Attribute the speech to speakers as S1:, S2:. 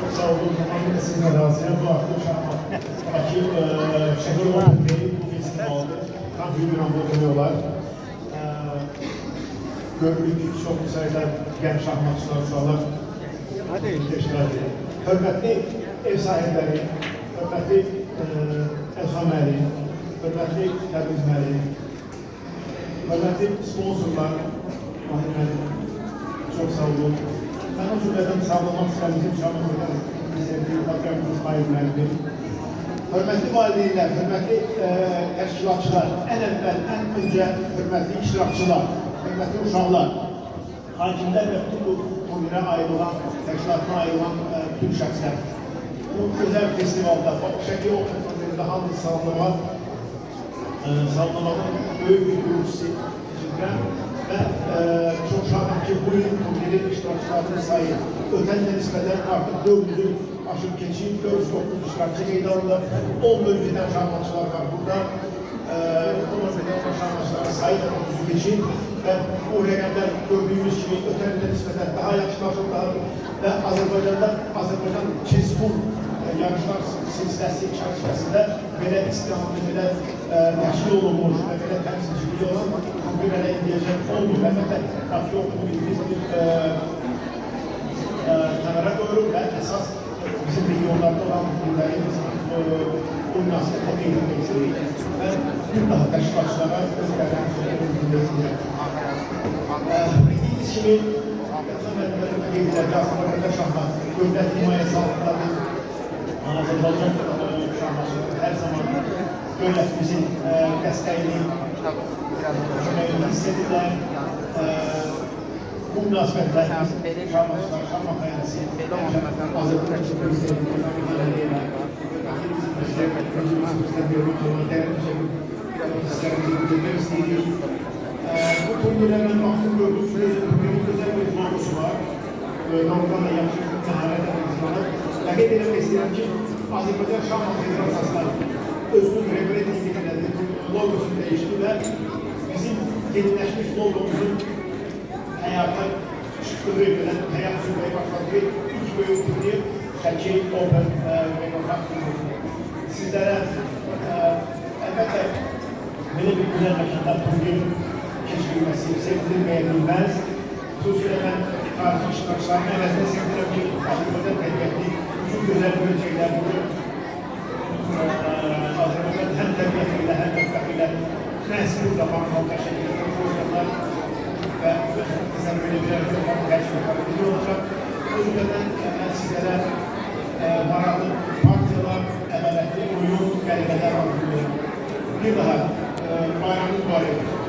S1: Çox sağ olun. Tamamilə sizinlə razıyam. Bu artıq şahmat Bakı Şəki Open deyil, bu festivaldır. Tam bir demək olar. Görürük ki, çox sayda gənc şahmatçılar, uşaqlar iştirak edir. Hörmətli ev sahibləri, hörmətli Elxan müəllim, hörmətli Təbriz müəllim, hörmətli sponsorlar, Mahir müəllim, çox sağ olun. Mən o cümlədən sağlamaq istəyirəm bizim şahmat prezidenti Patriarx İsmail müəllim. Hörmətli valideynlər, hörmətli təşkilatçılar, ən əvvəl, ən öncə hörmətli iştirakçılar, hörmətli uşaqlar, hakimlər və bütün bu turnirə aid olan, təşkilatına aid olan bütün şəxslər. Bu gözəl festivalda, Şəki Open turnirində hamınızı salamlamağın böyük bir gurur hissi keçirirəm və çox şadam ki, bu il turnirin iştirakçılarının sayı ötən ilə nisbətən artıq 400-ü aşıb keçib, 409 iştirakçı qeydə alındı. 10 bölgədən şahmatçılar var burada. 10 bölgədən olan şahmatçıların sayı da 30-u keçib və bu rəqəmlər gördüyümüz kimi ötən ilə nisbətən daha yaxşılaşır, daha və Azərbaycanda Azərbaycan Chess Tour yarışlar silsiləsi çərçivəsində belə istihamlı, belə təşkil olunmuş və belə təmsilçiliyi olan turnir hələ indiyəcən olmur. Əlbəttə, Bakı Open biz bir kənara qoyuruq və əsas bizim regionlarda olan turnirləri biz bu münasibətlə qeyd etmək istəyirik. Və bir daha təşkilatçılara öz qərarını bildirmək istəyirəm. Bildiyiniz kimi, qeyd edək ki, Azərbaycanda şahmat dövlət himayəsi altındadır. Azərbaycan şahmatçıları hər zaman dövlətimizin dəstəyini, köməyini hiss edirlər. Bu münasibətlə biz şahmatçılar, şahmat ailəsi, Azərbaycan Prezidenti İlham Əliyevə, bizim prezident, prezident Mehmet dərin təşəkkür hisslərimizi bildirmək istəyirik. Bu turnirə mən baxdım, gördüm ki, turnirin gözəl bir logosu var. Doğrudan da yaxşı məharətlə hazırlanıb. Və qeyd eləmək istəyirəm ki, Azərbaycan Şahmat Federasiyasına özünün rebrandingi elədi, logosunu dəyişdi və bizim yeniləşmiş logomuzun həyata çıxdığı, belə həyat sürməyə başladığı ilk böyük turnir Şəki Open Beynəlxalq turniridir. Sizlərə əlbəttə belə bir gözəl məkanda turnir keçirilməsi sevindirməyə bilməz. Xüsusilə mən xarici iştirakçıların əvəzinə sevinirəm ki, Azərbaycan təbiətli bütün gözəl bölgələr bu Azərbaycan həm təbiəti ilə, həm mətbəxi ilə məhz burada Bankalda şəkildə olacaqlar və təsəvvür edə bilərəm ki, onların hər şey yuxarı olacaq. O cümlədən mən sizlərə maraqlı partiyalar, ədalətli oyun, qələbələr arzulayıram. Bir daha bayramınız mübarək olsun.